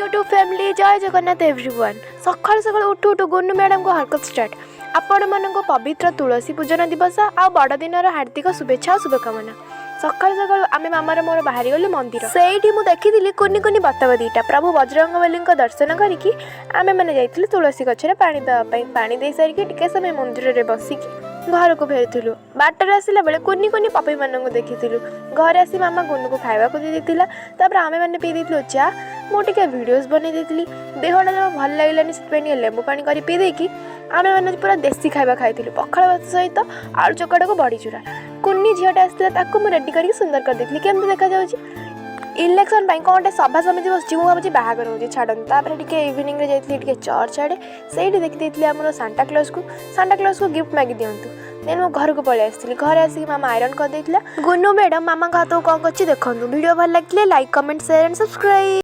YouTube family, ଜୟ Jagannath everyone. ସକାଳୁ ସକାଳୁ ଉଠୁ ଉଠୁ ଗୁନୁ ମ୍ୟାଡ଼ାମଙ୍କ ହରକତ ଷ୍ଟାର୍ଟ। ଆପଣମାନଙ୍କୁ ପବିତ୍ର ତୁଳସୀ ପୂଜନ ଦିବସ ଆଉ ବଡ଼ଦିନର ହାର୍ଦ୍ଦିକ ଶୁଭେଚ୍ଛା ଆଉ ଶୁଭକାମନା। ସକାଳୁ ସକାଳୁ ଆମେ ମାମାର ମୋର ବାହାରିଗଲୁ ମନ୍ଦିର। ସେଇଠି ମୁଁ ଦେଖିଥିଲି କୁନି କୁନି ବତକ ଦୁଇଟା। ପ୍ରଭୁ ବଜରଙ୍ଗବଲୀଙ୍କ ଦର୍ଶନ କରିକି ଆମେମାନେ ଯାଇଥିଲୁ ତୁଳସୀ ଗଛରେ ପାଣି ଦେବା ପାଇଁ। ପାଣି ଦେଇ ସାରିକି ଟିକେ ସମୟ ମନ୍ଦିରରେ ବସିକି ଘରକୁ ଫେରୁଥିଲୁ। ବାଟରେ ଆସିଲା ବେଳେ କୁନି କୁନି ପପିମାନଙ୍କୁ ଦେଖିଥିଲୁ। ଘରେ ଆସି ମାମା ଗୁନୁକୁ ଖାଇବାକୁ ଦେଇ ଦେଇଥିଲା। ତାପରେ ଆମେମାନେ ପିଇ ଦେଇଥିଲୁ ଚା। ମୁଁ ଟିକେ ଭିଡ଼ିଓସ୍ ବନେଇ ଦେଇଥିଲି। ଦେହଟା ଜମା ଭଲ ଲାଗିଲାନି, ସେଥିପାଇଁ ଟିକେ ଲେମ୍ବୁ ପାଣି କରି ପିଇ ଦେଇକି ଆମେମାନେ ପୁରା ଦେଶୀ ଖାଇବା ଖାଇଥିଲୁ, ପଖାଳ ଭାତ ସହିତ ଆଳୁ ଚକଟାକୁ ବଡ଼ି ଚୁରା। କୁନି ଝିଅଟା ଆସିଥିଲା, ତାକୁ ମୁଁ ରେଡ଼ି କରିକି ସୁନ୍ଦର କରିଦେଇଥିଲି। କେମିତି ଦେଖାଯାଉଛି? ଇଲେକ୍ସନ୍ ପାଇଁ କ'ଣ ଗୋଟେ ସଭା ସମିତି ବସିଛି, ମୁଁ ଭାବୁଛି ବାହାଘର ହେଉଛି। ଛାଡ଼ନ୍ତୁ। ତାପରେ ଟିକେ ଇଭିନିଂରେ ଯାଇଥିଲି ଟିକେ ଚର୍ଚ୍ଚ ଆଡ଼େ। ସେଇଠି ଦେଖିଦେଇଥିଲି ଆମର ସାଣ୍ଟା କ୍ଲଜ୍କୁ। ସାଣ୍ଟା କ୍ଲଜ୍କୁ ଗିଫ୍ଟ ମାଗି ଦିଅନ୍ତୁ। ଦେନ୍ ମୁଁ ଘରକୁ ପଳେଇ ଆସିଥିଲି। ଘରେ ଆସିକି ମାମା ଆଇରନ୍ କରିଦେଇଥିଲା। ଗୁନୁ ମ୍ୟାଡ଼ାମ୍ ମାମାଙ୍କ ହାତକୁ କ'ଣ କରିଛି ଦେଖନ୍ତୁ। ଭିଡ଼ିଓ ଭଲ ଲାଗିଲେ like, comment, share and subscribe.